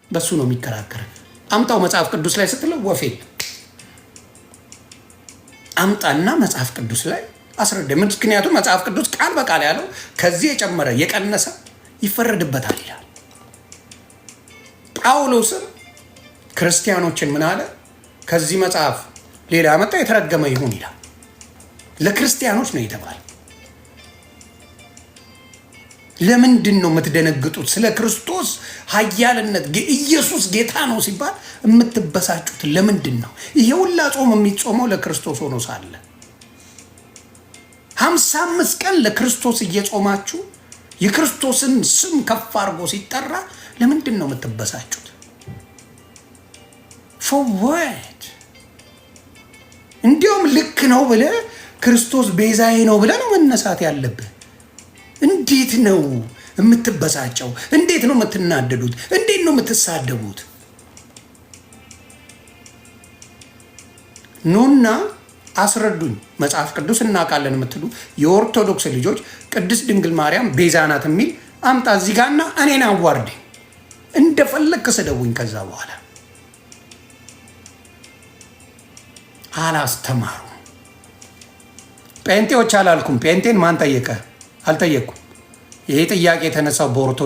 በሱ ነው የሚከራከር። አምጣው መጽሐፍ ቅዱስ ላይ ስትለው ወፌ አምጣና መጽሐፍ ቅዱስ ላይ አስረዳ። ምክንያቱም መጽሐፍ ቅዱስ ቃል በቃል ያለው ከዚህ የጨመረ የቀነሰ ይፈረድበታል ይላል። ጳውሎስም ክርስቲያኖችን ምን አለ? ከዚህ መጽሐፍ ሌላ ያመጣ የተረገመ ይሁን ይላል። ለክርስቲያኖች ነው የተባለ። ለምንድን ነው የምትደነግጡት? ስለ ክርስቶስ ኃያልነት ኢየሱስ ጌታ ነው ሲባል የምትበሳጩት ለምንድን ነው? ይሄ ሁላ ጾም የሚጾመው ለክርስቶስ ሆኖ ሳለ 55 ቀን ለክርስቶስ እየጾማችሁ የክርስቶስን ስም ከፍ አድርጎ ሲጠራ ለምንድን ነው የምትበሳጩት? For what? እንዲያውም ልክ ነው ብለህ፣ ክርስቶስ ቤዛዬ ነው ብለህ ነው መነሳት ያለብህ። እንዴት ነው የምትበሳጨው? እንዴት ነው የምትናደዱት? እንዴት ነው የምትሳደቡት? ኑና አስረዱኝ። መጽሐፍ ቅዱስ እናውቃለን የምትሉ የኦርቶዶክስ ልጆች ቅድስት ድንግል ማርያም ቤዛ ናት የሚል አምጣ እዚህ ጋርና እኔን አዋርደኝ፣ እንደፈለግክ ስደቡኝ። ከዛ በኋላ አላስተማሩም። ጴንጤዎች አላልኩም። ጴንጤን ማን ጠየቀ? አልጠየቅኩም። ይሄ ጥያቄ የተነሳው በኦርቶዶክስ